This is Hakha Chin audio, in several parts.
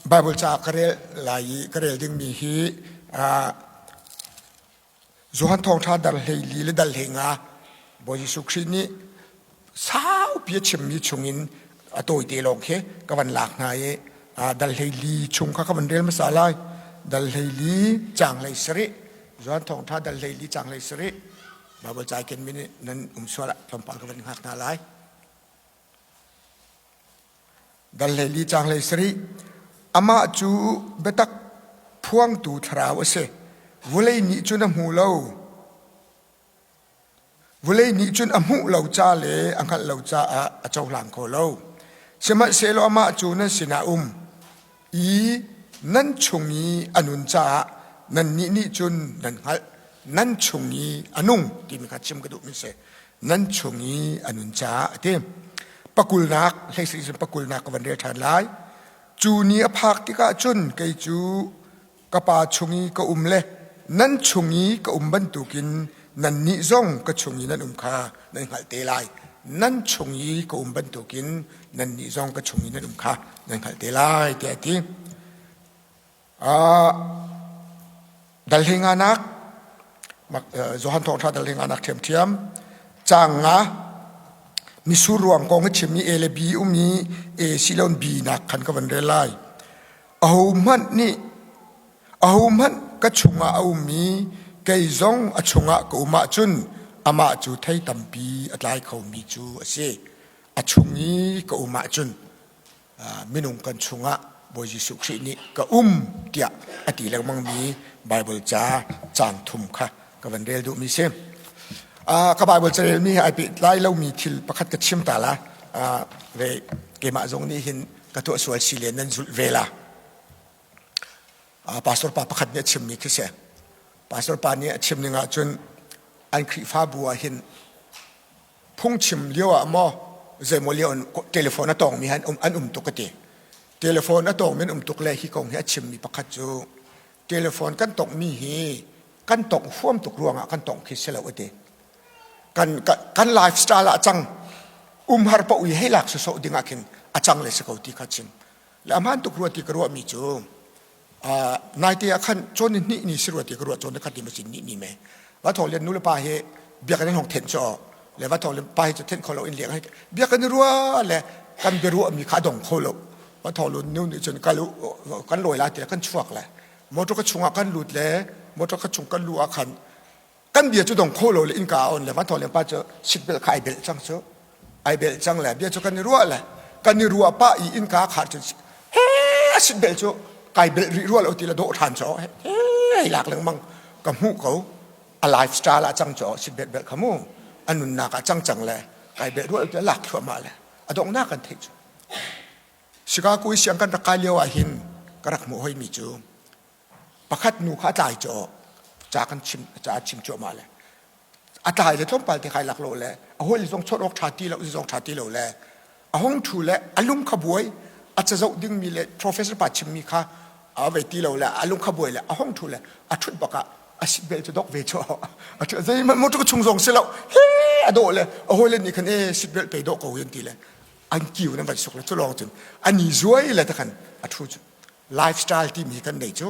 Bible ca ka rel lai i ka rel dingmi hi Johan Thawngṭha dal 14 le dal 15 Bawi Jesuh Khrih nih saupi a chimmi chungin a tawite lawng khi ka van lak hna i dal 14 chung kha ka van rel hmasa lai. Dal 14 caang 17 Johan Thawngṭha dal 14 caang 17 Bible ca kenmi nih nan um sual ah tlawmpal ka van hngak hna lai. Dal 14 caang 17 Amah cu biatak phuangtu thlarau a si. Vawlei nih cun a hmu lo. Vawlei nih cun a hmuh lo ca le a hngalh lo caah a cohlang kho lo. Sihmanhsehlaw amah cu nan sinah um i nan chung i a nun caah nannih nih cun nan hngalh. Nan chung i a nung timi kha chim ka duhmi a si. Nan chung i a nun caah a ti. Pakulnak, hleisih cun pakulnak ka van rel ṭhan lai. Cu ni a phak tikah cun kei cu ka Pa chung i ka um le nan chung i ka um bantukin nannih zong ka chung i nan um kha nan hngalh te lai. Nan chung i ka um bantukin nannih zong ka chung i nan um kha nan hngalh te lai, tiah a ti. Dal hi nganak Johan Thawngṭha dal hi nganak ṭhiamṭhiam caang nga misur ruang kong a chim i A le B um i A siloin B nak khan ka van rel lai. Ahohmanh nih ahohmanh ka chungah a um i kei zong a chungah ka um ahcun amah cu thei tampi a tlai khomi cu a si. A chung i ka um ahcun minung kan chungah Bawi Jesuh Khrih nih ka um tiah a ti lengmangmi Baibal ca caang thum kha ka van rel duhmi si. Ka Baibal carelmi he ai pehtlai lomi thil pakhat ka chim ta la. Ve keimah zong nih hin ka tuah sual si le nan zulh ve la. Pastor pa pakhat nih a chimmi khi si. Pastor pa nih a chim ning ahcun an Khrihfabu ah hin phungchim lio ah maw zeimaw lio in telephone a tawngmi an um, an um tuk ka ti. Telephone a tawngmi an um tuk le hi kong hi a chimmi pakhat cu telephone kan tonghmi hi kan tongh huam tuk ruangah kan tongh khi si lo a ti. Kan, kan lifestyle ah cang umhar paoh i hei lak sawsawh ding ah khin a cang le si ko ti kha chim. Le a hmaan tuk rua ti ka ruahmi cu naite ah khan cawn ni hnih ni si rua ti ka ruah cawn ni khat ni ma sin ni ni me va thong lian nu le pa hi biakinn an hong thenh cu le va thong lian pa hi cu thenh kho lo in leng biakinn rua le kan biaruah mi kha dong kho lo va thong lu nu nih cun kal kan lawi la ti kan chuak le motor ka chungah kan lut le motor ka chung kan lu ah khan kan bia cu dong kho lo le innka a on le van le pa cu seatbelt kha ai belh cang cu ai belh cang le bia cu kan i ruah le kan i ruah pah i innka khar cu he a seatbelt cu kai belh rih rua lo ti le dawh ṭhan cu he lak lengmang ka hmuh ko a lifestyle ah cang cu seatbelt belh kha mu a nunnak ah cang cang le kai belh rua lo ti lak thluahmah le a donghnak kan theih cu Chicago i siang kan rak kai lio ah hin ka rak hmuh hoi mi cu Pakhat nu kha a tlai cu ca kan chim ca a chim cuahmah le a tlai le tlawmpal te khai lak lo le a hawi zong chawt awk ṭha ti lo zong ṭha ti lo le a hong ṭhu le a lung kha buai a cazoh dingmi le professor pa chimmi kha a ve ti lo le a lung kha buai le a hong ṭhu le a ṭhut bak ah a seat belt cu dok ve cu a ṭhu zeihmanh motor chung zong si lo he a dawh le a hawi le nih khan e seat belt pe dawh ko yan ti le an kiu nan van suk le cu lawng cun ani zuai le takhan a ṭhu cu lifestyle timi kan nei cu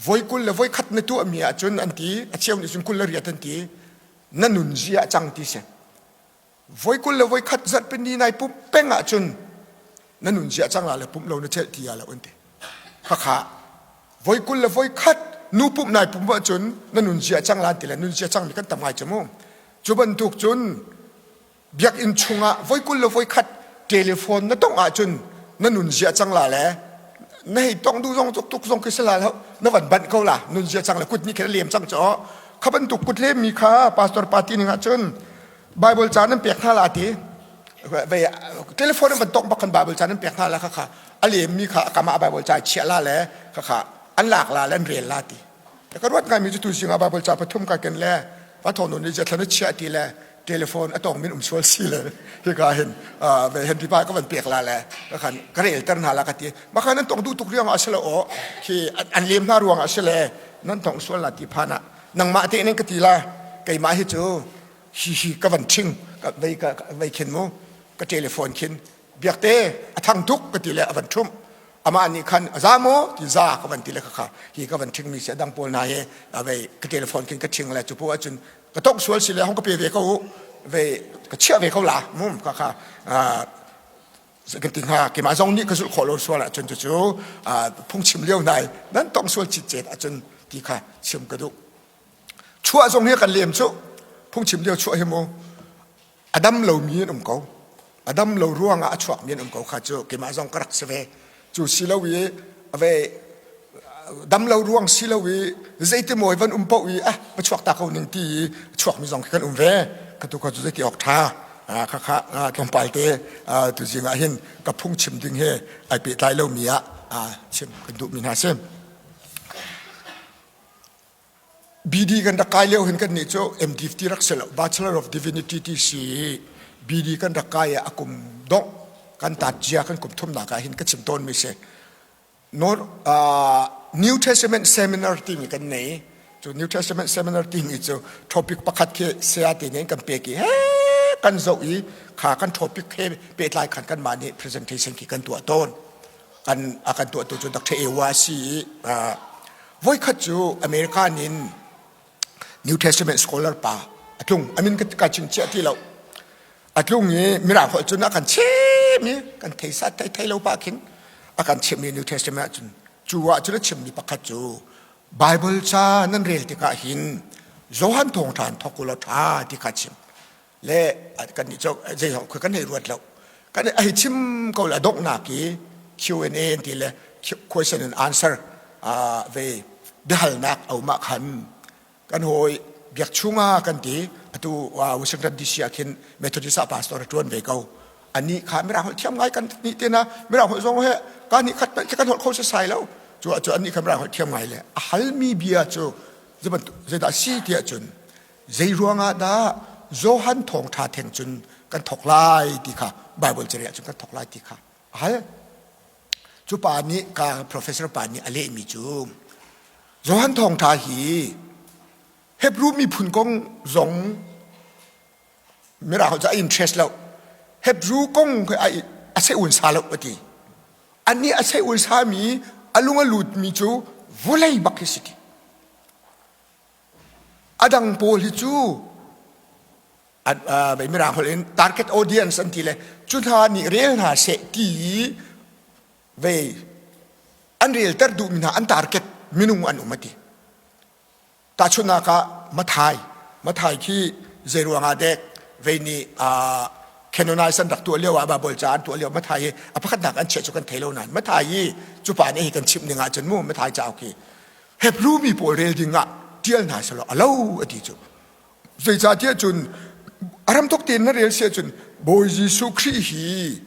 voi 20 le voi khat na tuahmi ahcun an ti a cheu nih cun 28 an ti na nun zia a cang ti si voi 20 le voi khat zarhpini nai pumh peng ahcun na nun zia cang la le pumh lo na celh ti ya lo an ti khakha voi 20 le voi khat nu pumh nai pumh ahcun na nun zia cang la ti le nun zia cang mi kan tam ngai cu mu cu bantuk cun Biakinn chungah voi 20 le voi khat telephone na tongh ahcun na nun zia cang la le na hei tong duh zong tuk tuk zong khi si la lo na van banh ko la nun zia cang le kut nih khin a lem cang cu kha bantuk kut lem mi kha pastor party ning ahcun Bible ca nan pek hna la ti ve telephone an van tongh bak khan Bible ca nan pek hna la kha kha a lem mi kha kama Bible ca chiah la le kha kha an lak la le an rel la ti Ka ruat ngaimi cu tuzing ah Bible ca pathum ka ken le va thawng nun nih thlan a chiah ti le telephone a tong min um sual si le hika hin ve Henry pa ka van pek la le ka khan ka rel ter hna la ka ti makhan nan tong duh tuk riang ah silo o khi an lem hna ruang ah sile nan tong sual la ti phan ah nangmah te ning ka ti la keimah hi cu hi hi ka van ṭhing ka vei ka vei khin mu ka telephone khin biakte a thang tuk ka ti le a van ṭhumh. Amah nih khan a za maw ti za ka van ti le kha hi ka van ṭhingmi si a dang pawl hna he vei ka telephone khin ka ṭhing le cu poah ahcun ka tongh sual si le hong ka pe ve ko u vei ka chiah ve ko la mum kha kha kan ti hnga keimah zong nih ka zulh khawh lo sual ahcun cucu phungchim lio nai nan tong sual citcet ahcun ti kha chim ka duh. Chuah zong hi kan lem cu phungchim lio chuah hi mu a dam lomi an um ko. A dam lo ruangah a chuakmi an um ko kha cu keimah zong ka rak si ve. Cu si lo i ve dam lo ruang si lo i zeiti mawi van um paoh i ah va chuak ta ko ning ti i chuakmi zong khi kan um ve. Ka tu kha cu zeiti awk ṭha. Kha kha tlawmpal te tuzing ah hin ka phungchim ding he ai pehtlai lomi ah chim kan duhmi hna si. BD kan rak kai lio hin kan nih cu MDiv ti rak si lo Bachelor of Divinity ti si i BD kan rak kai ah a kum dongh kan tat cia kan kum thumnak ah hin ka chim tawn mi si. North, uh, New Testament Seminar timi kan nei. Cu New Testament Seminar timi cu topic pakhat khi saya te nih kan pek i he kan zoh i kha kan topic he pehtlai khan kan mah nih presentation khi kan tuah tawn. Kan a kan tuahtu cu Dr. Ewa si i uh, voikhat cu American in New Testament scholar pa a tlung amin ka ka chim chiah ti lo a tlung i mirang holh cun a kan chim i kan thei sat thei thei lo pa khin a kan chimmi New Testament ahcun cu ah cun a chimmi pakhat cu Bible ca nan rel tikah hin Johan thawngṭha in thawk u law ṭha ti kha chim le kan nih cu zei kan hei ruat lo kan hei chim ko la donghnak i Q&A an ti le question and answer ve biahalnak a um ah khan kan hawi biak chunga kan ti atu Washington DC ah khin Methodist ah pastor a tuan ve ko ani kha mirang holh thiam ngai kan ni te na mirang holh zong he ka ni khat kan holh kho sai lo cu cu ani kha mirang holh thiam ngai le a halmi bia cu zeidah si tiah cun zei ruangah dah Johan thawngṭha theng cun kan thawk lai ti kha Bible carel cun kan thawk lai ti kha a hal. Cu pa nih ka professor pa nih a lehmi cu Johan thawngṭha hi Hebrew miphun kong zong mirang cu a interest lo. Hebrew kong a se un sa lo a ti. Anih a se un sami a lung a lutmi cu vawlei bak hi si ti. A dang pawl hi cu mirang holh in target audience an ti le cu hna nih rel hna seh ti i vei an relter duhmi hna an target minung an um a ti. Tahchunhnak ah Mathai Mathai khi zei ruangah dek vei nih canonize an rak tuah lio ah Bible ca an tuah lio Mathai hi a pakhatnak an chiah cu kan thei lo nain Mathai hi cu pa nih hi kan chimh ning ahcun mu Mathai cauk hi Hebrew mi pawl rel ding ah ṭial hna selaw a lo a ti cu. Zeicahtiah cun a ram tuk tein na rel si ahcun Bawi Jesuh Khrih hi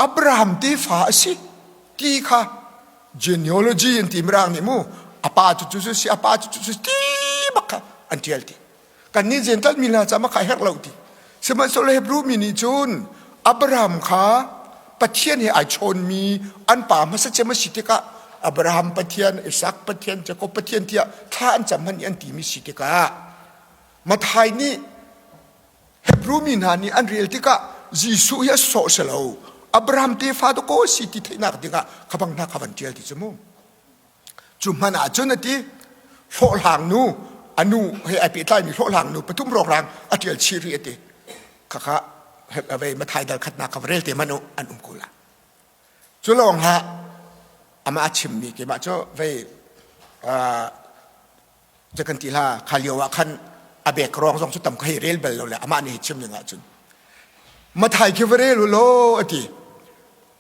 Abraham tefa a si ti kha genealogy an ti mirang nih mu a pa cu cu si a pa cu cu ti bak kha an ṭial ti. Kannih Jentail mi hna caah kha herh lo ti. Sihmanhsehlaw Hebrew mi nih cun Abraham kha Pathian he ai chawnmi an pa hmasa cem a si tikah Abraham Pathian, Isak Pathian, Jakob Pathian tiah thla an cam hmanh i an timi si tikah Matthai nih Hebrew mi hna nih an rel tikah Jesuh hi a sawh si lo Abraham tefa dakaw a si ti theihnak dingah kha bang hna kha van ṭial ti cu mu. Cu hmanh ah cun a ti, hlawhhlang nu, a nu he ai pehtlaimi hlawhhlang nu pathum rawkrang a ṭial chih rih a ti. Khakha vei Mathai dal khatnak kha va rel te hmanh u, an um ko la. Cu lawng hlah, amah a chimmi keimah cu vei cu kan ti hla kha lio ah khan a bek rawng zong cu tam ka hei rel bal lo le amah nih chim ning ahcun Mathai khi va rel u law a ti.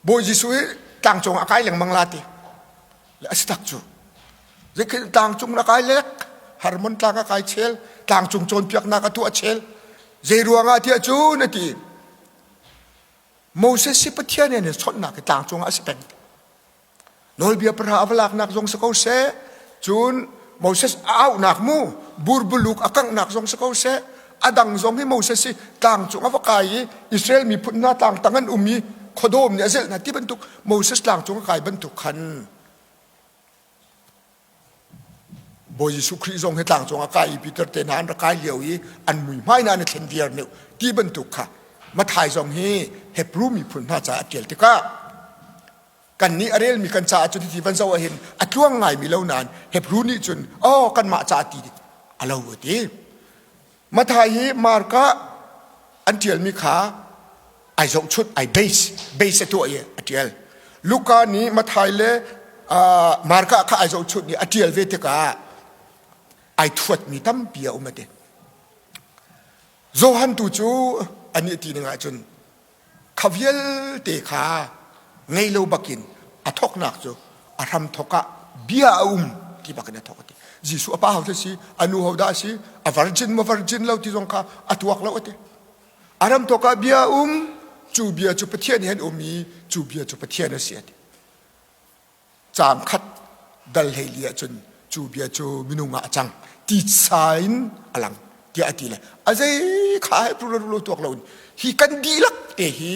Bawi Jesuh hi tlangcung ah a kai lengmang la ti. Le a si tak cu. Zeikhil tlangcung na kai lek, Hermon tlang a kai chel, tlangcung cawnpiaknak a tuah chel. Zei ruangah tiah cun a ti. Moses hi Pathian he chawnhnak hi tlangcung ah a si peng. Nawlbia pahra a va laknak zong si ko seh, cun Moses a auhnak mu, burbuluk a kanghnak zong si ko seh, a dang zong hi Moses hi tlangcung a va kai i Israel miphun hna tlang tang an um i khuadawm nih a zelh hna ti bantuk Moses tlangcung a kai bantuk khan Bawi Jesuh Khrih zong hi tlangcung a kai i Peter te hna an rak kai lio i an muihmai hna an i thlen viar ne ti bantuk kha Mathai zong hi Hebrew miphun hna caah a ṭial tikah. Kannih a relmi kan caah cun hiti van zoh ahhin a tluang ngaimi lo nain Hebrew nih cun oh kanmah ca ti a lo a ti. Mathai hi Marka an ṭialmi kha ai zohchunh ai base base a tuah i a ṭial. Luka nih Mathai le Marka kha ai zohchunh i a ṭial ve tikah ai thuatmi tampi a um a ti. Johan tu cu anih ti ning ahcun kha vialte kha ngei lo bakin a thawknak cu a hram thawk ah bia a um ti bakin a thawk a ti. Jesuh a pa ho si a nu ho dah si a virgin maw virgin lo ti zong kha a tuak lo a ti. A ram thawk ah bia a um cu bia cu Pathian he an um i cu bia cu Pathian a si a ti. Caang khat dal hleili ahcun cu bia cu minung ah a cang titsa in a lang tiah a ti le a zei kha he rulo tuak loin hi kan dihlak te hi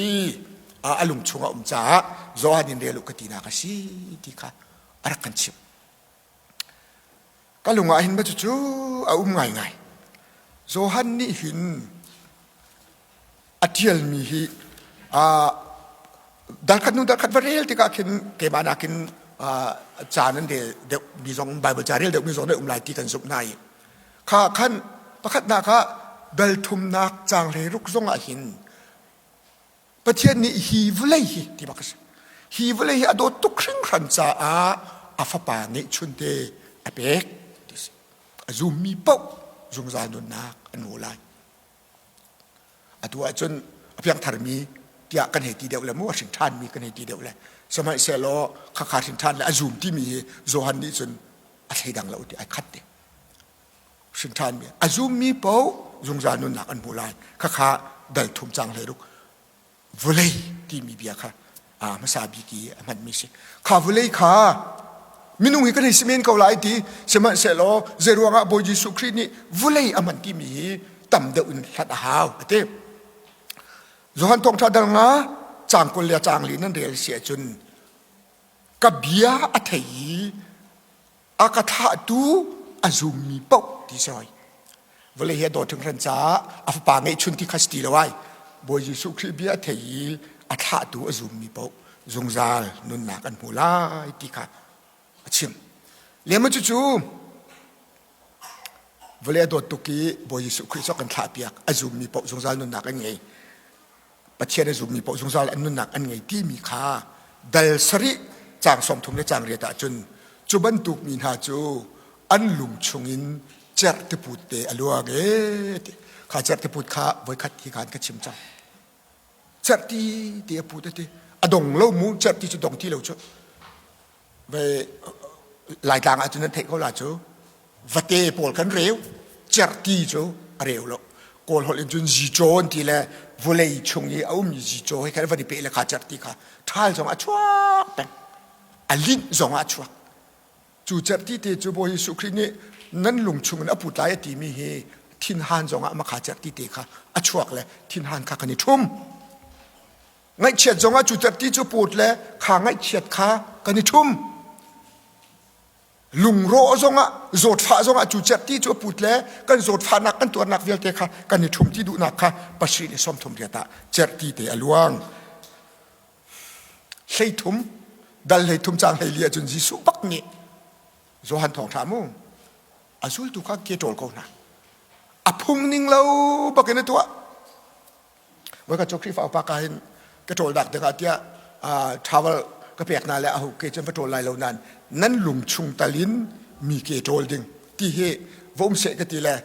a lung chungah um caah Johan in rel u ka tinak a si ti kha a rak kan chimh. Ka lung ah hin cucu a um ngaingai. Johan nih hin a ṭialmi hi darkhat hnu darkhat va rel tikah khin keimah nakin ca nan rel deuhmi zong Bible ca rel deuhmi zong nan um lai ti kan zumh hna i kha khan pakhatnak ah dal thumnak caang hleiruk zong ah hin Pathian nih hi vawlei hi ti bak a si hi vawlei hi a dawt tuk hringhran caah a fapa ngeihchunte a pek ti si a zummi paoh zungzal nunnak an hmu lai Atu ahcun a piangtharmi tiah kan hei ti deuh le mu a hrin ṭhanmi kan hei ti deuh le sihmanhsehlaw khakha hrin ṭhan le a zum timi hi Johan nih cun a thleidang lo ti ai khat te. Hrin ṭhanmi a zummi paoh zungzal nunnak an hmu lai. Khakha dal thum cang hlei ruk vawlei timi bia kha hmasa bik i a hmanmi si. Kha vawlei kha minung hi kan hei si men ko lai ti sihmanhsehlaw zeiruangah Bawi Jesuh Khrih nih vawlei a hman timi hi tam deuh in hlat a hau a ti. Johan Thawngṭha dal nga caang 20 le caang li nan rel si ahcun ka bia a thei i a ka thlahtu a zummi paoh ti si hoi. Vawlei hi a dawt hringhran caah a fapa ngeihchun ti kha si ti lo ai. Bawi Jesuh Khrih bia a thei i a thlahtu a zummi paoh zungzal nunnak an hmu lai ti kha a chim. Lema cucu vawlei a dawt tuk i Bawi Jesuh Khrih cu a kan thlahpiak a zummi paoh zungzal nunnak an ngei. Pathian a zummi paoh zungzal an nunnak an ngei timi kha dal sarih caang 30 le caang riat ahcun cu bantuk mi hna cu an lung chungin cerhtiput te a luang e ti kha cerhtiput kha voikhat hi khan ka chim cang cerhti ti a put ati a dong lo mu cerhti cu dong ti lo cu ve laitlang ahcun nan theih ko la cu vate pawl kan reu cerhti cu a reu lo kawl holh in cun zicaw an ti le vawlei chung i a ummi zicaw he khan van i peh le kha cerhti kha ṭhal zong a chuak peng a linh zong ah a chuak cu cerhti te cu Bawi Jesuh Khrih nih nan lung chung in a put lai a timi hi thinhan zong ah makha cerhti te kha a chuak le thinhan kha kan i ṭhum Ngaihchiat zongah cu ti cu put le kha ngaihchiat kha kan i ṭhum. Lungrawh zongah zawtfah zongah cu cerhti cu a put le kan zawtfahnak kan tuarnak vialte kha kan i ṭhum ti duhnak kha pasarih le 30 riat ah cerhti te a luang. Hleithum dal 13 caang 14 ahcun Jesuh bak nih Johan thawngṭha mu a zultu kha ke ṭawl ko hna. A phung ning lo bakin a tuah. Voikhat cu Khrihfa upa ka hin ka ṭawlnak dingah tiah travel ka pek hna le aho ke cun va ṭawl lai lo nain nan lung chung tal in mi ke ṭawl ding ti hi va um seh ka ti le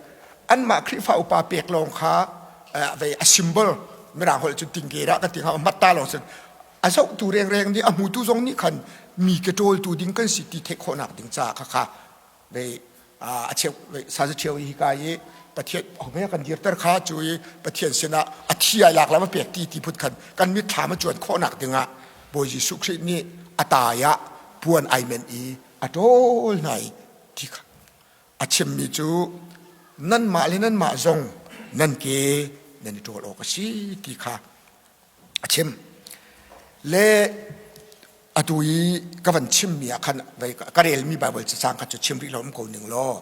anmah Khrihfa upa pek lawng kha vei a symbol mirang holh cun tingke dah ka ti hnga matta lawng cun a zohtu rengreng nih a hmutu zong nih khan mi ke ṭawltu ding kan si ti theih khawhnak ding caah kha kha vei a cheu saza cheu hi ka i pathian home kan dirter kha cu i pathian sinah a thi ai lak lam a pek ti ti phut khan kan mitthlam a cuan khawhnak dingah Bawi Jesuh Khrih nih a tai ah puan ai men i a ṭawl hna i ti kha a chimmi cu nanmah le nanmah zong nan ke nan i ṭawl awk a si ti kha a chim le atu i ka van chimmi ah khan ka relmi Bible cacang kha cu chim rih lo um ko ning law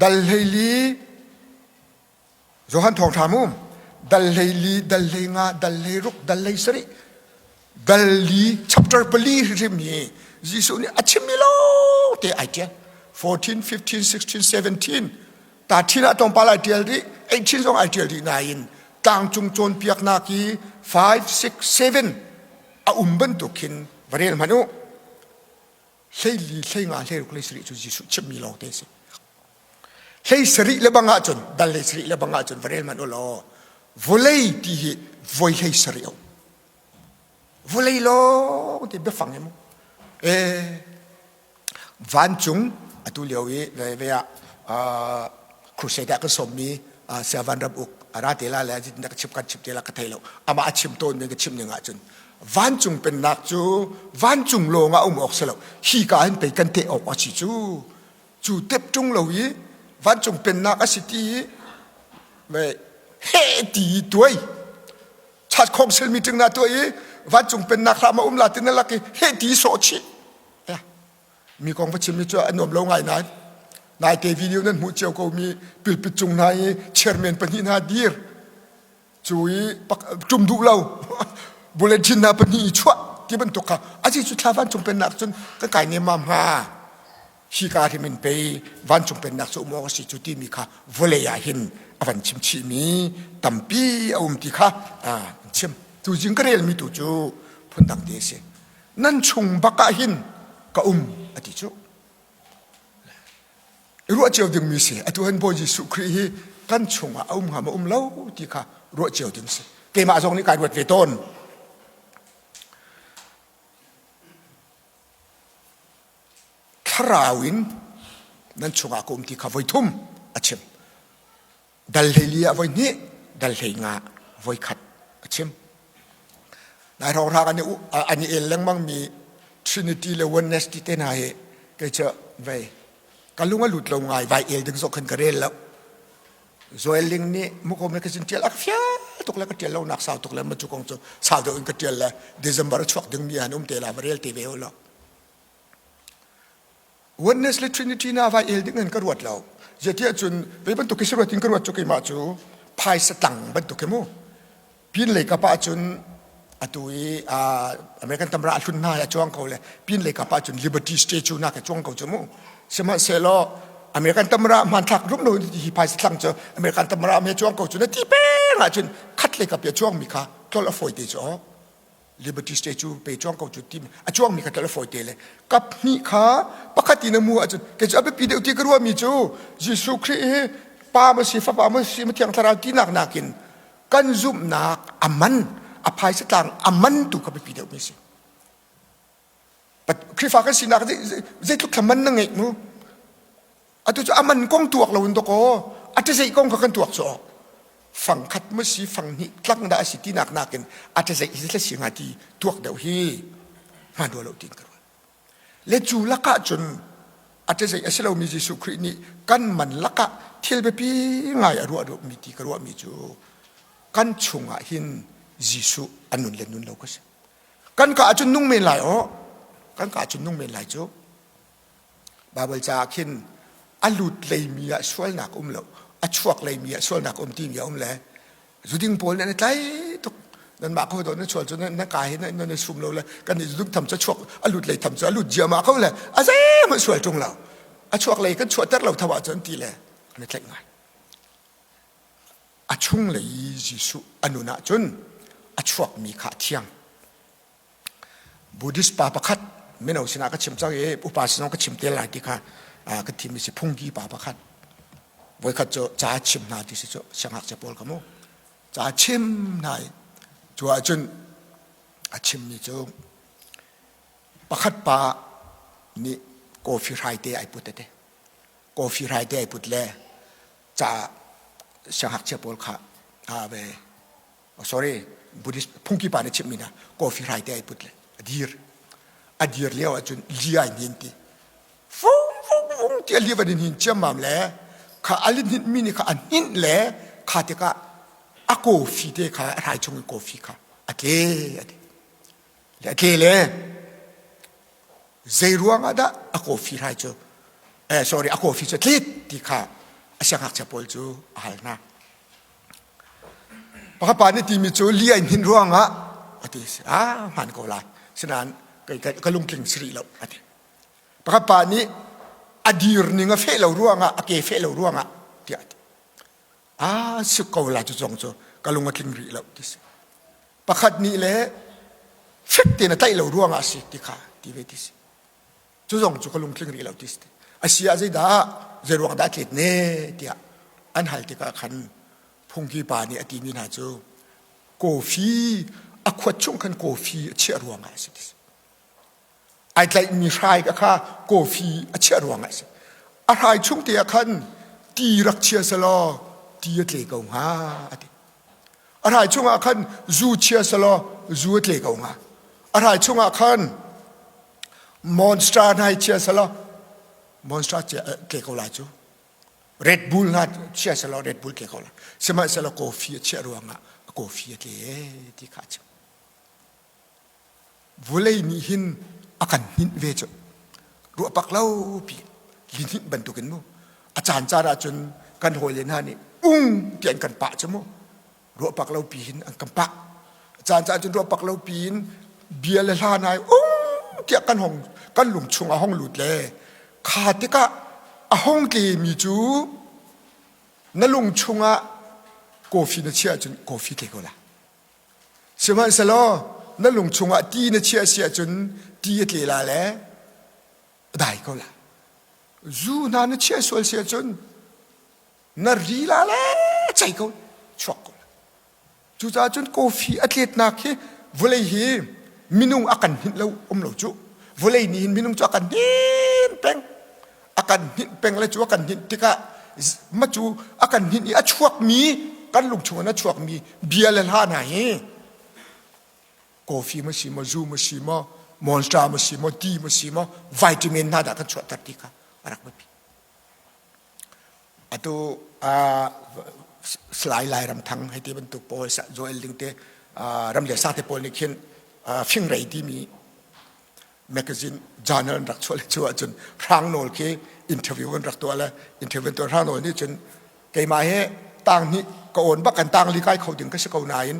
dal 14 Johan thawngṭha mu dal 14 dal 15 dal 16 dal 17. Dal li chapter pali hrimhrim hi Jesuh nih a chimmi lo te ai ṭial. 14, 15, 16, 17 ta ṭhin ah tlawmpal ai ṭial rih, 18 zong ai ṭial rih nain tlangcung cawnpiaknak hi 5, 6, 7 a um bantuk khin va rel hmanh u. Hleili, hleinga, hleiruk, hleisarih cu Jesuh chimmi lawng te a si. Hlei sarih le bang ahcun, dal 17 le bang ahcun va rel hmanh u law, vawlei ti hi voi 17 a um. Vawlei lawng ti biafang hi mu. E, vancung atu lio i ve ve ah crusade ah kan sawmmi Saya Van Ram Uk a ra te la le na ka chim kan chim te la ka thei lo amah a chim tawn mi ka chim ning ahcun vancung pennak cu vancung lawng ah um awk si lo hi ka hin pei kan te awk a si cu cu tep ṭung lo i vancung pennak a si ti i he ti i tuai chat council meeting na tuah i vancung pennak hlah ma um la ti na lak i he ti sawh chih mi kong va chim mi cu a nuam lo ngai nain naite video nan hmuh cio ko mi pilpit cung hna i chairman pahnih hna dir cu i ṭum duh lo bulletin hna pahnih i chuah ti bantuk kha aci cu thla vancung pennak cun kan kai nemmam hnga hi ka hrim in pei vancung pennak cu um awk a si cu timi kha vawlei ah hin a van chim chihmi tampi a um ti kha an chim tu zing ka relmi tu cu phundang te a si nan chung bak ah hin ka um a ti cu i ruah cio dingmi si atu han Bawi Jesuh Khrih hi kan chungah a um hnga ma um lo ti kha ruah cio ding si keimah zong nih kai ruat ve tawn thlarau in nan chungah ka um ti kha voi thum a chim dal 14 ah voi hnih dal 15 voi khat a chim nai hrawnghrang an i an i el lengmang mi Trinity le Oneness ti te hna hi kei cu vei ka lung a lut lo ngai vai el ding zong khan ka rel lo Joel Ling nih muko magazine tial ak fial tuk le ka tial lo nak sau tuk le ma cu kong cu sau deuh in ka tial le December a chuak ding mi han um te la va rel te ve lo Oneness le Trinity na vai el ding in ka ruat lo. Zeitiah cun ve bantuk khi ruat in ka ruat cu keimah cu phaisa tlang bantuk khi mu. Pin lei kap ah cun atu i American tamra a hlun hna a cuang ko le pin lei kap ah cun Liberty Statue na ka cuang ko cu mu. Sihmanhsehlaw American tamra hmanthlak rum lo hi phaisa tlang cu American tamra me cuang ko cu na ti peng ah cun khat lei kap i a cuang mi kha tlol a fawi te cu Liberty Statue pe cuang ko cu ti a cuangmi kha tlal a fawi te le kap hnih kha pakhat in a mu ahcun kei cu a biapi deuh ti ka ruahmi cu Jesuh Khrih hi pa ma si fapa ma si ma thiang thlarau tinak nakin kan zumhnak a man a phaisa tlang a man tu kha biapi deuh mi si Khrihfa kan sinak zeitluk thla man na ngeih mu Atu cu a man kong tuak lo in dawkaw a ṭazeih kong kha kan tuak cu awk. Fang khat ma si fang hnih tlang dah a si tinak nakin a ṭazeih hi thla si hnga ti tuak deuh hi hmaan rua lo tiin ka ruat. Le cu lakah cun a ṭazeih a si lomi Jesuh Khrih nih kan man lakah thil biapi ngai a ruah duhmi ti ka ruahmi cu kan chungah hin Jesuh a nun le nun lo ka si. Kan ka ahcun nung men lai aw. Kan ka ahcun nung men lai cu. Baibal caah khin a lut leimi ah sualnak um lo, a chuak leimi ah sualnak um timi a um le zuding pawl nih an i tlai tuk. Nanmah ko dawh nan sual cu nan ka hi nan i sum lo le kan i zuding tham cu a chuak a lut lei tham cu a lut ziahmah ko le a zeihmanh sual ṭung lo. A chuak lei kan chuahter lo tho ahcun ti le an i tlaih ngai. A chung lei i Jesuh a nun ahcun a chuakmi kha a thiang. Buddhist pa pakhat mino sinah ka chim cang i upa sinah ka chim te lai ti kha ka thimmi si phungki pa pakhat voikhat cu ca chim hna ti si cu siangngakchia pawl ka mu ca chim hna i cu ahcun a chimmi cu pakhat pa nih coffee hrai te ai put te coffee hrai te ai put le ca siangngakchia pawl kha a ve Oh, sorry, Buddhist phungki pa nih chimmi hna coffee hrai te ai put le a dir. A dir lio ahcun li ai hnin ti. Fung fung fung ti a li van in hin ciammam le kha a li hninh mi nih kha a hninh le kha tikah a coffee te kha a hrai chung in coffee kha a tle a ti. Le a tle le zei ruang ah dah a coffee hrai cu eh sorry a coffee cu a tlit ti kha a siangngakchia pawl cu a hal hna. Pakhat pa nih timi cu li ai hninh ruangah a ti. Ah hmaan ko lai. Sinain ka lungtling si rih lo a ti. Pakhat pa nih a dir ning a feh lo ruangah a ke feh lo ruangah tiah a ti. Ah si ko la cu zong cu ka lung a tling rih lo ti si. Pakhat nih le fek tein a tlaih lo ruangah a si ti kha ti ve ti si. Cu zong cu ka lungtling rih lo ti si. A si ah zeidah zei ruang dah a tlet ne tiah an hal tikah khan phungki pa nih a timi hna cu kawfi a khuat chung khan kawfi a chiah ruangah a si ti si. Ai tlaihmi hrai kha kawfi a chiah ruangah a si. A hrai chung te ah khan ti rak chia selaw ti a tle ko hnga a ti. A hrai chungah khan zu chia selaw zu a tle ko hnga. A hrai chungah khan monster hna chia selaw monster tle ko lai cu. Red Bull hna chia selaw Red Bull tle ko lai. Sihmanhsehlaw coffee a chiah ruangah coffee a tle ti kha a chim. Vulei nih hin a kan hninh ve cu. Ruah pak lo pi lihninh bantukin mu. A caan caan ahcun kan hawile hna nih ung ti an kan pah cu mu. Ruah pak lo pi hin an kan pah. A caan caan cun ruah pak lo pi in bia le hla nai ung tiah kan hong kan lung chung a hong lut le kha tikah a hong tle mi cu na lung chungah coffee na chiah ahcun coffee tle ko la. Sihmanhsehlaw na lung chungah ti na chiah si ahcun ti a tle la le a dai ko la. Zu hna na chiah sual si ahcun na ri la le cei ko chuak ko la. Cucaah cun coffee a tletnak hi vawlei hi minung a kan hninh lo um lo cu. Vawlei nih hin minung cu a kan hnin peng. A kan hninh peng le cu a kan hninh tikah ma cu a kan hninh i a chuakmi kan lung chungin a chuakmi bia le hla hna hi coffee ma si maw zu ma si maw monster ma si maw ti ma si maw vitamin hna dah kan chuahter ti kha a rak biapi atu Salai Lairamthang hei ti bantuk pawl Joel Ding te ram le sa te pawl nih khin fingrei timi magazine journal an rak chuah le cu ahcun Hrang Nawl khi interview an rak tuah le interview tuah Hrang Nawl nih cun keimah he tang hnih ka awn bak kan tang li kai kho ding ka si ko nain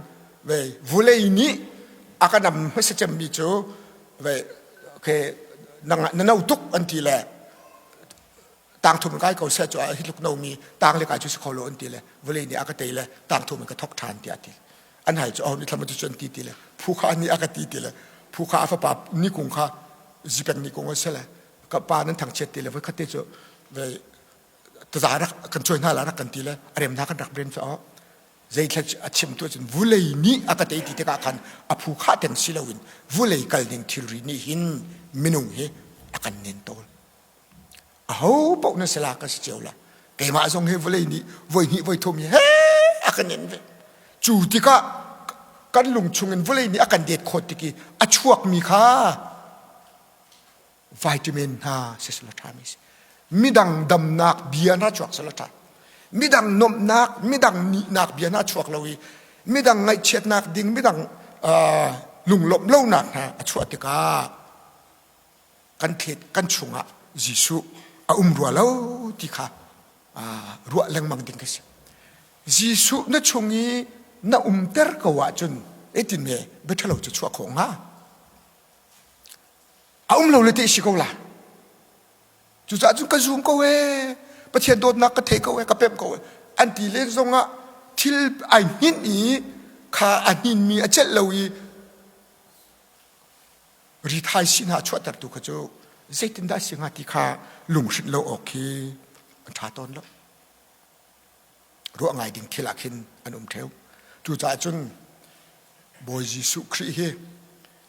ve vulei nih a ka nam hmasa cemmi cu ve ke na no tuk an ti le tang thum kai ko seh cu hi tluk no mi tang le kai cu si kho lo an ti le vulei nih a ka tei le tang thum in ka thok ṭhan tiah ti an hal cu oh ni thlam cu an ti ti le phu kha ni a ka ti ti le phu kha a fapa ni kung kha zipeng ni kung a si le ka pa nan thangchiat ti le voi khat te cu ve taza rak kan chuai hna la rak kan ti le a rem hna kan rak brem cu oh zeithla a chim tu cun vulei nih a ka tei ti tikah khan a phu kha ten si loin vulei kal ning thilri nih hin minung hi a kan nen tawl aho paoh na si la ka si cio la keimah zong hi vawlei nih voi hnih voi thum hi he a kan en ve cu tikah kan lung chungin vawlei nih a kan det khawt tik i a chuakmi kha vitamin hna si sela ṭha mi si midang damnak bia hna chuak sela ṭha midang nomhnak midang nihnak bia hna chuak lo i midang ngaihchiatnak ding midang lunglawmh lonak hna a chuah tikah kan thlet kan chungah Jesuh a um rua lo ti kha ruah lengmang ding ka si. Jesuh na chung i na umter ko ahcun etin me biathalo cu chuah khawh hnga? A um lo le te si ko la. Cucaah cun ka zum ko ee, Pathian dawtnak ka thei ko ee, ka pemh ko ee. An ti len zongah thil ai hninh i kha a hninmi a celh lo i rithai si hna chuahtertu kha cu zeitindah a si hnga ti kha lunghrinh lo awk khi an ṭha tawn lo. Ruah ngai ding thil ah khin an um ṭheo. Cucaah cun Bawi Jesuh Khrih hi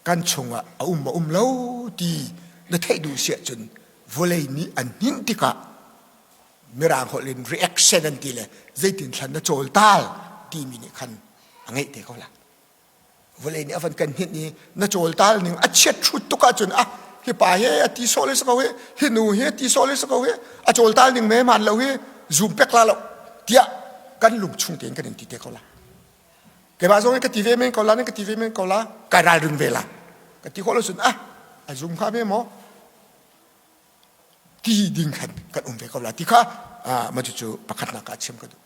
kan chungah a um a um lo ti na theih duh si ahcun vawlei nih an hninh tikah mirang holh in reaction an ti le zeitin thlan na cawltal timi nih khan a ngeih te ko la. Vawlei nih a van kan hninh i na cawltal ning a chiat hrut tuk ahcun ah hi pa hi a ti sawh le si ko hi hi nu hi a ti sawh le si ko hi a cawltal ning me hmaan lo hi zoom pek la lo tiah kan lung chung tein kan in ti te ko la keimah zong ka ti ve men ko la nan ka ti ve men ko la kai ralring ve la ka ti khawh lo cun ah a zum kha me maw ti ding khan kan um ve ko la ti kha ma cu pakhatnak ah chim ka duh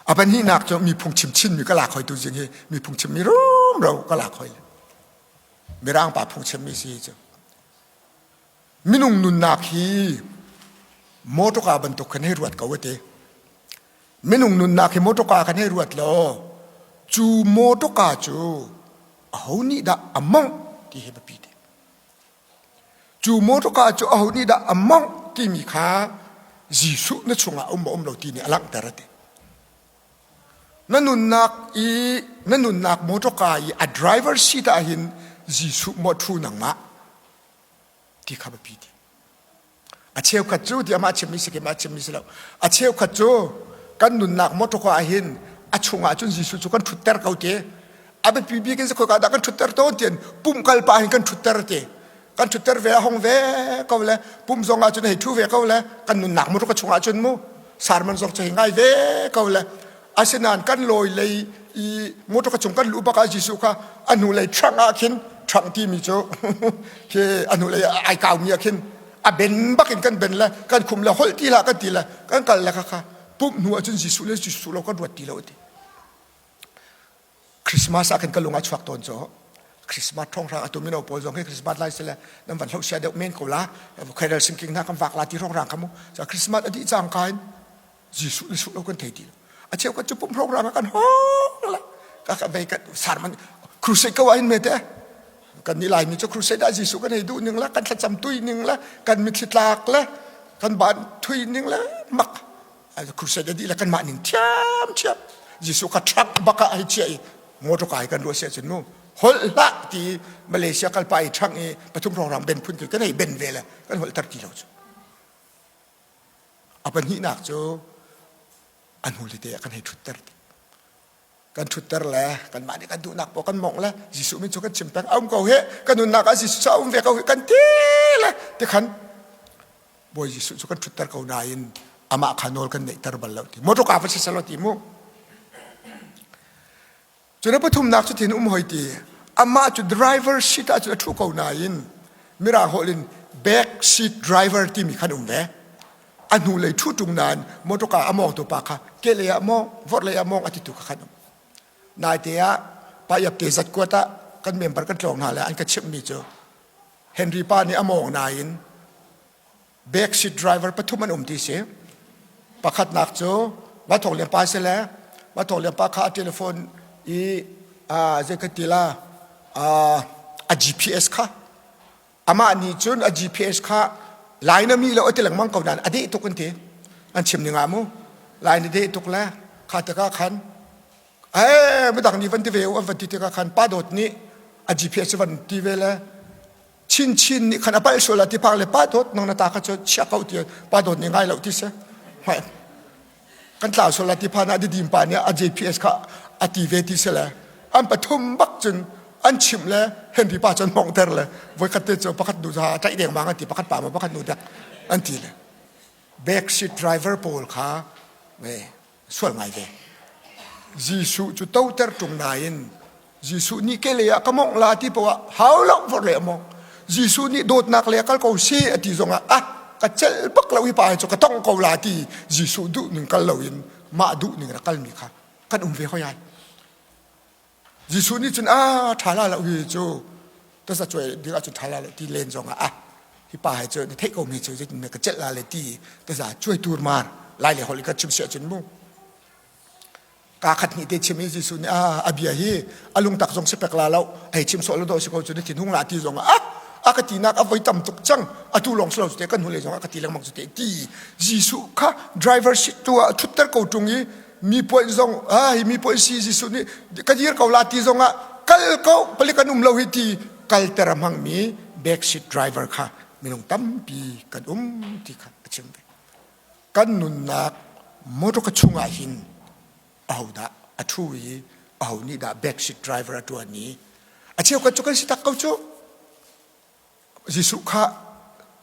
A pahnihnak cu mi phungchim chinmi ka lak hoi tu zing hi mi phungchim mi ru. rumro ka lak hoi le. Mirang pa phungchimmi si cu. Minung nunnak hi motorka bantuk khan hei ruat ko ati. Minung nunnak hi motorka khan hei ruat law cu motorka cu aho nih dah a mongh ti hi biapi te. Cu motorka cu aho nih dah a mongh timi kha Jesuh na chungah um maw um lo ti nih a langhter a ti. Na nunnak i na nunnak motorka i a driver seat ah hin Jesuh maw ṭhu nangmah ti kha biapi ti. A cheukhat cu ti amah chimmi si keimah chimmi si lo. A cheukhat cu kan nunnak motorka ah hin a chungah cun Jesuh cu kan ṭhutter ko ti. A biapi bik in khoika dah kan ṭhutter tawn tian pumh kal pah hin kan ṭhutter ti. Kan ṭhutter ve a hong ve ko le pum zong ah cun hei ṭhu ve ko le kan nunnak motorka chungah cun mu sermon zong cu hei ngai ve ko le Asinain kan lawi lei i motor ka chung kan luh bak ah Jesuh kha a hnu lei trunk ah khin trunk timi cu khi a hnu lei ai kaumi ah khin a ben bak in kan ben le kan khum le holh ti hlah kan ti le kan kal le kha kha pumh hnu ahcun Jesuh le Jesuh lo kan ruat ti lo ti. Christmas ah khin ka lung a chuak tawn cu Christmas thongrang atu mino pawl zong hi Christmas lai sile nan van hloh sia deuh men ko la khairel sinking hna kan vak la ti rongrang kha mu Christmas a dih cang ka in Jesuh le suh lo kan thei ti lo. A cheukhat cu pum program ah kan hong la ka ka vei kan sarman crusade ko ah hin me te kan ni lai mi cu crusade ah Jesuh kan hei duh ning la kan thlacam tui ning la kan mitthli tlak le kan ban thui ning le mak crusade di le kan mah ning thiam thiam Jesuh ka truck baka ai chia i motor kai kan ruah sia cun mu holh hlah ti Malaysia kalpa i thang i pathum program ben phun kan hei ben ve le kan holh tar ti lo cu A pahnihnak cu a hnu tete ah kan hei ṭhutter. Kan ṭhutter le kanmah nih kan duhnak paoh kan mawngh le Jesuh min cu kan chim peng a um ko hih kan nunnak ah Jesuh cu a um ve ko hih kan ti le tikhan Bawi Jesuh cu kan ṭhutter ko nain amah kha nawl kan neihter bal lo ti motor va si selaw ti mu Cun a pathumnak cu tin um hoi ti amah cu driver seat ah cun a ṭhu ko nain mirang holh in back seat driver timi khan um ve. A hnulei ṭhu ṭung nain motorka a mawngtu pa kha kehlei ah mawng, vorhlei ah mawng a titu kha khan um. Naite ah paiap te zat kuat ah kan member kan tlawng hna le an ka chimhmi cu Henry pa nih a mawng nain backseat driver pathum an um ti si. Pakhatnak cu Vathawng Lian pa si le Vathawng Lian pa kha a telephone i zei ka ti la a GPS kha amah nih cun a GPS kha lai na mi lo a ti lengmang ko nain a deh tuk an ti an chim ning ah mu lai na deh tuk le kha tikah khan eh midang nih van ti ve u an van ti tikah khan pa dawt nih a GPS van ti ve le Chinchin nih khan a palh sual ah ti phang le pa dawt nang na ta kha cu chia ko ti pa dawt nih ngai lo ti si kan tlau sual ah ti phan ah didim pa nih a JPS kha a ti ve ti si le an pathum bak cun an chimh le Henry pa cun hmongter le voikhat te cu pakhat nu za tlaih deng mang an ti pakhat pa ma pakhat nu dek an ti le backseat driver pawl kha ve sual ngai ve. Jesuh cu toter ṭung nain Jesuh nih ke lei ah ka mawngh la ti poah hau lo vorh le a mawngh. Jesuh nih dawtnak le kal ko si a ti zongah ah ka celh bak lo hi pa hi cu ka tong ko la ti Jesuh duh ning kal loin mah duh ning ra kalmi kha kan um ve hoi ai. Jesuh nih cun ah ṭha la lo hi cu tasa cuai ding ahcun ṭha la lo ti len zongah ah hi pa hi cu na theih ko mi cu zeitin ka celh la le ti taza cuai tur mar lai le holh ka chim si ahcun mu ka khat hnih te chim i Jesuh nih ah a bia hi a lungtak zong si pek la lo hei chim sawh lo do si ko cu na thin hung la ti zong ah a ka tinak a voi tam tuk cang atu lawng si lo cu te kan hnulei zong a ka ti lengmang cu te ti Jesuh kha driver seat tu ah ṭhutter ko ṭung i mi puan zong ah hi mi puan si Jesuh nih ka dir ko la ti zong ah kal ko palik an um lo hi ti kalter a hmangmi backseat driver kha minung tampi kan um ti kha a chim ve kan nunnak motor ka chungah hin ahodah a thu i aho nih dah backseat driver a tuan i a cheukhat cu kan si tak ko cu Jesuh kha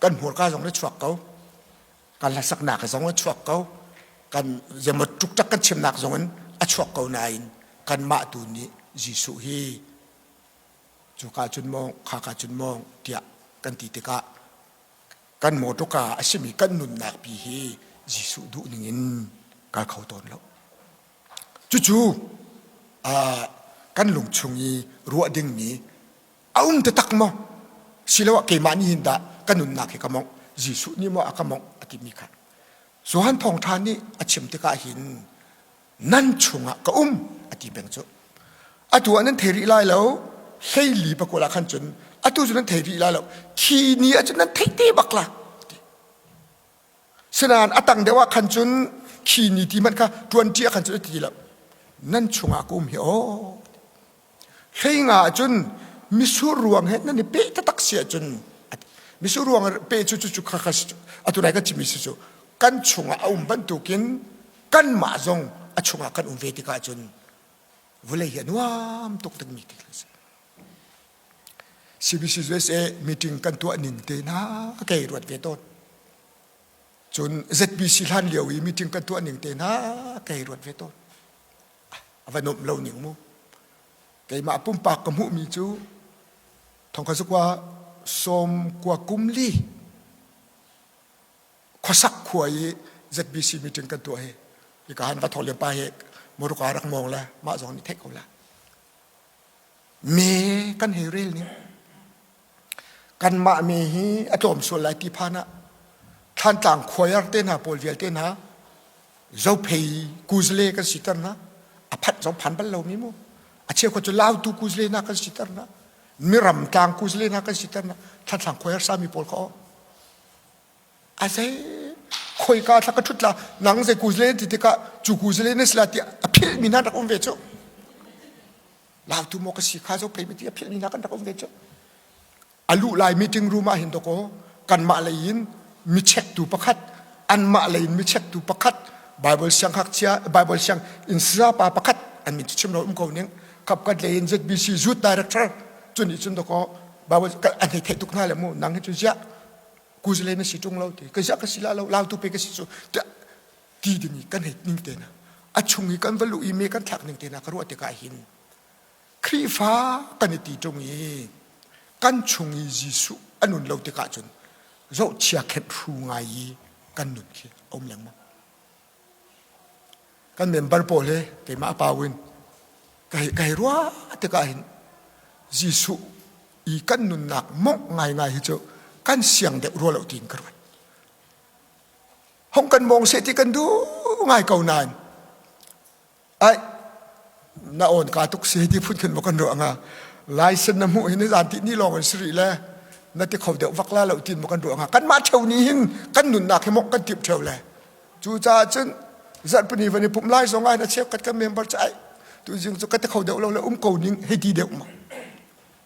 kan hmurka zong na chuak ko kan hlasaknak zong a chuak ko kan zeimaw ṭukṭak kan chimnak zong in a chuak ko nain kanmah tu nih Jesuh hi cuka cun mawng khaka cun mawng tiah kan ti tikah kan mawṭawka a simi kan nunnak pi hi Jesuh duh ning in kal kho tawn lo. Cucu. Kan lungchung i ruah dingmi a um taktak maw? Siloah keimah nih hin dah ka nunnak hi ka mongh, Jesuh nih maw a ka mongh a timi kha. Johan Thawngṭha nih a chim tikah hin nan chungah ka um a ti peng cu. Atu ah nan thei rih lai lo, hleili pakul ah khan cun atu cu nan thei rih lai lo, khi ni ah cun nan theih te bak la. Sinain a tang deuh ah khan cun khi ni ti hmanh kha ṭuanṭi ah khan cun a ti lo. Nan chungah ka um hi aw. Hleinga ah cun misur ruang he nan i peh taktak si ahcun misur ruang peh cu cu kha kha atu nai kan chimmi si cu kan chungah a um bantukin kanmah zong a chungah kan um ve tikah cun vawlei hi a nuam tuk dingmi thil a si. CBC USA meeting kan tuah ning te hna kei ruat ve tawn. Cun ZBC hlan lio i meeting kan tuah ning te hna kei ruat ve tawn. A va nuamh lo ning mu. Keimah pumpak ka hmuhmi cu thongkha zakua sawm kua kum li khuasak khua i ZBC meeting kan tuah hi hika han va thawk pa hi moruka rak mong le mah zong nih theih ko la. Me kan hei rel ning. Kanmah me hi a tlawm sual lai ti phan ah Thlantlang khuaiar te hna pawl vialte hna Zophei kuzle kan siter hna. A phanh zong phan bal lomi mu. A cheukhat cu Lautu kuzle hna kan siter hna. Miram tlang kuzle hna kan siter hna. Thlantlang khuaiar sami pawl kha aw. A zei khoika thla ka ṭhut la nang zei kuzle ti tikah cu kuzle na si la ti a philh mi hna rak um ve cu. Lautu maw ka si kha Zophei mi ti a philh mi hna kan rak um ve cu. A luh lai meeting room ah hin dawkaw kanmah lei in mi chektu pakhat anmah lei in mi chektu pakhat Bible sianghngakchia Bible siang inn sayapa pakhat an min cu chim lo um ko ning kapkat lei in ZBC youth director cu nih cun dawkaw Bible an hei theih tuk hna le mu nang hi cu ziah kuzle na si ṭung lo ti ka ziah ka si la lo lautu pe ka si cu ti ding i kan hei ning te na a chung i kan va luh i me kan thlak ning te na ka ruah tikah hin Khrihfa kan i ti ṭung i kan chung i Jesuh a nun lo tikah cun zohchia khenh hru ngai i kan nun khi a um lengmang. Kan member pawl he keimah a pau in ka hei, ka hei ruah tikah hin Jesuh i kan nunnak mongh ngaingai hi cu kan siang deuh rua lo tiin ka ruat. Hong kan mong seh ti kan duh ngai ko nain Ai na awn ka tuk si ti phun khin maw kan ruah nga license na hmuh hi ni zan ti ni lawng in si rih le na ti kho deuh vak la lo tin maw kan ruah nga kanmah theu ni hin kan nunnak hi mok kan timh theu le cu caah cun zarhpini van i pumh lai zong ah na cheukhat kan member cu ai tu zing cu ka ti kho deuh lo le um ko ning hei ti deuh ma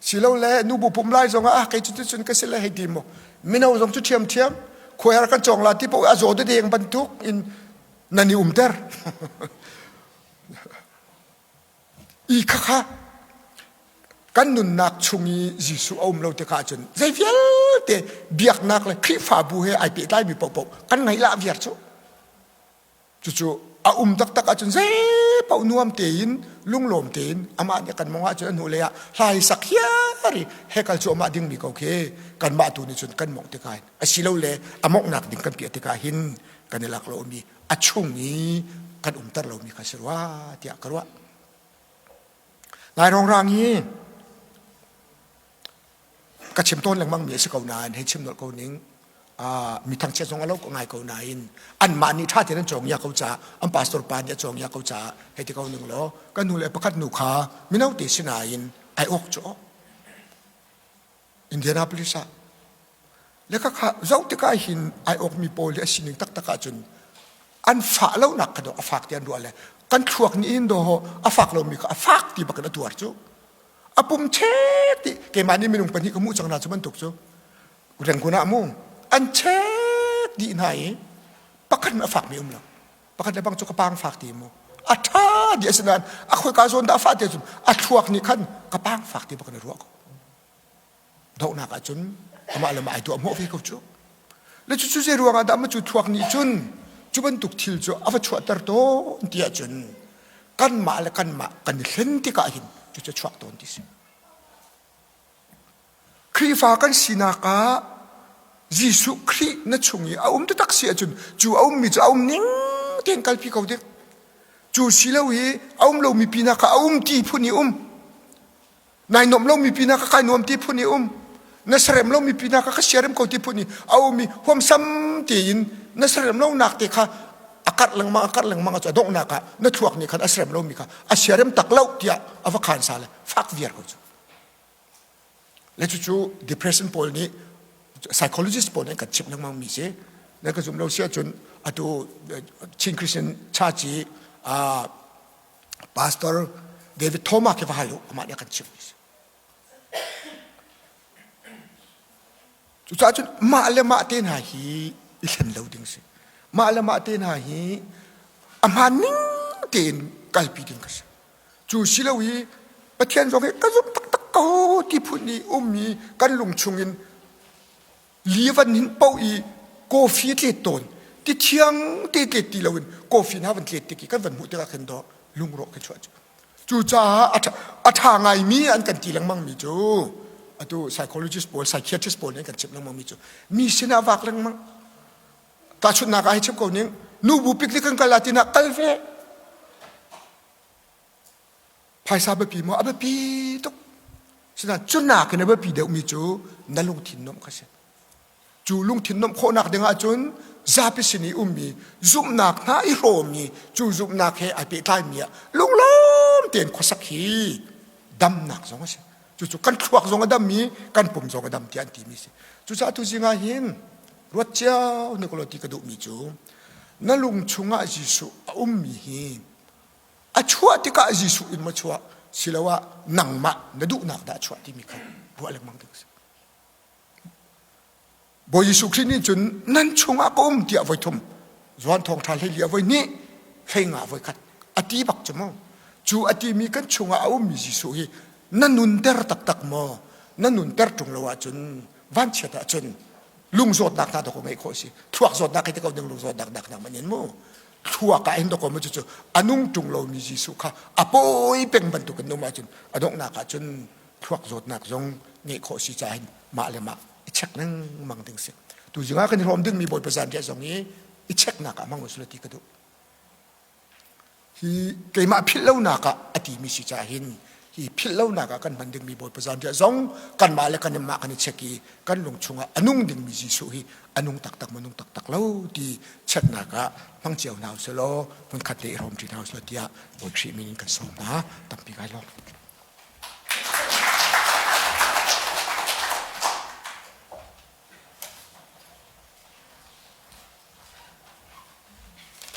silo le nubu pumh lai zong ah kei cu cun ka si le hei ti mu mino zong cu ṭhiam ṭhiam khuai kan cawng la ti po a zaw deng bantuk in nan i umter i khakha kan nunnak chung i Jesuh a um lo tikah cun zei vialte biaknak le Khrihfabu he ai pehtlaimi paohpaoh kan ngaih lah viar cu cucu a um taktak ahcun zei paoh nuam tein lunglawm tein amah nih kan mong ahcun a hnu lei ah hlai sak hiar i hekal cu amah dingmi ko khi kanmah tu nih cun kan mongh tikah hin asilole a monghnak ding kan piah tikah hin kan i lak lomi a chung i kan umter lomi kha si rua tiah ka ruah. Lai rongrang hi ka chim tawn lengmang mi a si ko nain hei chim nolh ko ning mi thangchiat zong a lo ngai ko nain anmah nih ṭha tein an cawng ya ko caah an pastor pa nih a cawng ya ko caah hei ti ko ning law kan nu le pakhat nu kha mino te sinain ai awk cu Indianapolis ah le khakha zoh tikah hin ai awkmi pawl hi a sining taktak ahcun an fah lonak kha a fak ti an ruah le kan thluak nih hin daw a fak lomi kha a fak ti bakin a tuar cu a pum chet ti keimah nih minung pahnih ka hmuh cang hna cu bantuk cu rengkun ah mu an chet dih hna i pakhat a fakmi um lo pakhat le bang cu ka pang fak ti mu a ṭha di asinain a khoika zawn dah a fah ti cun a thluak nih khan ka pang fak ti bakin a ruah ko dohnak ahcun amah le mah ai tuah hmuh ve ko cu le cu cu zei ruangah dah ma cu thuak nih cun cu bantuk thil cu a va chuahter tawn ti ahcun kanmah le kanmah kan i hlen tikah hin cu cu chuak tawn ti si Khrihfa kan sinak ah Jesuh Khrih na chung i a um taktak si ahcun cu a ummi cu a um ning tein kalpi ko ding cu si lo i a um lomi pinah kha a um ti phun i um. Nai nuam lomi pinah ka kai nuam ti phun i um. Na sarem lomi pinah ka ka siarem ko ti phun i a um i huamsam tein na sarem lonak te kha a karh lengmang a karh lengmang a donghnak ah na thluak nih khan a sarem lomi kha a siarem tak lo tiah a va khan sa le fak viar ko cu. Le cucu depression pawl nih psychologist pawl nih kan chimh lengmang mi si. Na ka zum lo si ahcun atu Chin Christian Church i Pastor David Thoma khi va hal u amah nih a kan chimh mi si. Cucaah cun mah le mah te hna hi i thlen lo ding si. Mah le mah te hna hi a hmaan ning tein kalpi ding ka si. Cu si lo i Pathian zong hi ka zumh taktak ko ti phun i ummi kan lung chungin li van hin poh i coffee tlet tawn ti thiang te tlet ti loin coffee hna van tlet tik i kan van hmuh tikah khin dawh lungrawh khi chuah cu cucaah a ṭha ngaimi an kan ti lengmang mi cu atu psychologist pawl psychiatrist pawl nih an kan chimh lengmang mi cu mi sinah vak lengmang tahchunhnak ah hei chim ko ning nubu picnic kan kal ah tinah kal ve Phaisa biapi maw? A biapi tuk. Sinain cu nakin a biapi deuhmi cu na lungthin nuamh kha si. Cu lungthin nuamh khawhnak ding ahcun zapi sin i ummi zumhnak hna i hrawmmi cu zumhnak he ai pehtlaimi ah lunglawm tein khuasak hi damnak zong a si. Cucu kan thluak zong a dam i kan pum zong a dam tiah an timi si. Cucaah tu zing ah hin ruat cio ne ko ti ka duhmi cu na lung chungah Jesuh a ummi hi a chuah tikah Jesuh in maw chuah siloah nangmah na duhnak dah a chuah timi kha ruah lengmang ding a si. Bawi Jesuh Khrih nih cun nan chungah ka um tiah voi thum Johan thawngṭha hleili a voi hnih hleinga voi khat a ti bak cu mu cu a timi kan chungah a ummi Jesuh hi na nunter taktak maw na nunter ṭung lo ahcun vanchiat ahcun lung zawtnak hna dawk ngeih khawh a si thluak zawtnak hi ti ko ding lung zawtnak nak nak man in mu thluak ah hin dawk mu cu a nung ṭung lomi Jesuh kha a pawi peng bantuk in um ahcun a donghnak ahcun thluak zawtnak zong ngeih khawh si caah hin mah le mah i check lengmang ding si tu zingah kan i hrawm dingmi Bawipa zanriah zong i i checknak ah hmang usila ti ka duh Hi keimah philh lonak ah a timi si caah hin hi philh lonak ah kan hman dingmi Bawipa zanriah zong kanmah le kanmah kan i check i kan lung chungah a nung dingmi Jesuh hi a nung taktak maw nung taktak lo ti checknak ah hmang cio hna usih law hmunkhat le i hrawm ṭi hna usih law tiah Bawi Khrih min in kan sawm hna tampi kai lawm.